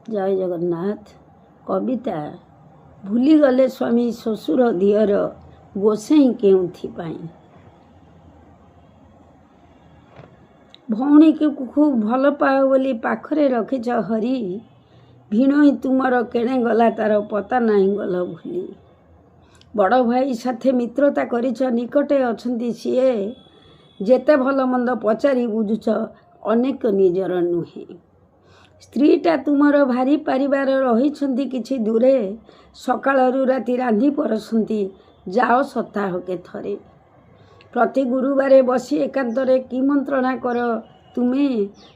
ଜୟ ଜଗନ୍ନାଥ। କବିତା, ଭୁଲିଗଲେ ସ୍ୱାମୀ ଶ୍ୱଶୁର ଦିଅର ଗୋସେଇଁ କେଉଁଥିପାଇଁ? ଭଉଣୀକୁ ଖୁବ୍ ଭଲ ପାଅ ବୋଲି ପାଖରେ ରଖିଛ ହରି, ଭିଣୋଇ ତୁମର କେଣେ ଗଲା ତାର ପତା ନାହିଁ ଗଲ ଭୁଲି। ବଡ଼ ଭାଇ ସାଥେ ମିତ୍ରତା କରିଛ, ନିକଟେ ଅଛନ୍ତି ସିଏ, ଯେତେ ଭଲ ମନ୍ଦ ପଚାରି ବୁଝୁଛ ଅନେକ ନିଜର ନୁହେଁ। ସ୍ତ୍ରୀଟା ତୁମର ଭାରି ପାରିବାର ରହିଛନ୍ତି କିଛି ଦୂରେ, ସକାଳରୁ ରାତି ରାନ୍ଧି ପରସନ୍ତି ଯାଅ ସପ୍ତାହକେ ଥରେ। ପ୍ରତି ଗୁରୁବାରେ ବସି ଏକାନ୍ତରେ କି ମନ୍ତ୍ରଣା କର ତୁମେ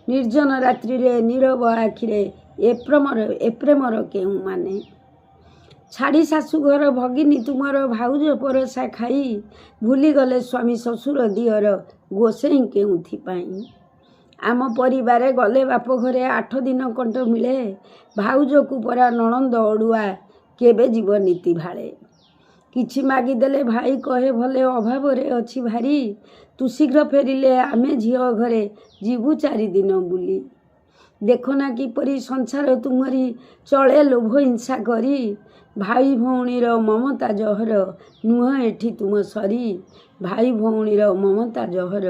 ନିର୍ଜନ ରାତ୍ରିରେ ନୀରବ ଆଖିରେ, ଏ ପ୍ରେମର କେଉଁମାନେ? ଛାଡ଼ି ଶାଶୁଘର ଭଗିନୀ ତୁମର ଭାଉଜ ପରସା ଖାଇ ଭୁଲିଗଲେ ସ୍ୱାମୀ ଶ୍ୱଶୁର ଦିଅର ଗୋସେଇଁ କେଉଁଥିପାଇଁ? ଆମ ପରିବାରେ ଗଲେ ବାପ ଘରେ 8 ଦିନ କଣ୍ଟ ମିଳେ, ଭାଉଜକୁ ପରା ନଣନ୍ଦ ଅଡ଼ୁଆ କେବେ ଯିବ ନୀତି ଭାଳେ। କିଛି ମାଗିଦେଲେ ଭାଇ କହେ ଭଲେ ଅଭାବରେ ଅଛି ଭାରି, ତୁ ଶୀଘ୍ର ଫେରିଲେ ଆମେ ଝିଅ ଘରେ ଯିବୁ 4 ଦିନ ବୁଲି। ଦେଖ ନା କିପରି ସଂସାର ତୁମରି ଚଳେ ଲୋଭ ହିଂସା କରି, ଭାଇ ଭଉଣୀର ମମତା ଜହର ନୁହେଁ ଏଠି ତୁମ ସରି, ଭାଇ ଭଉଣୀର ମମତା ଜହର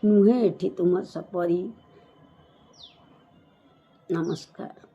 ନୁହେଁ ଏଠି ତୁମ ସପରି। ନମସ୍କାର।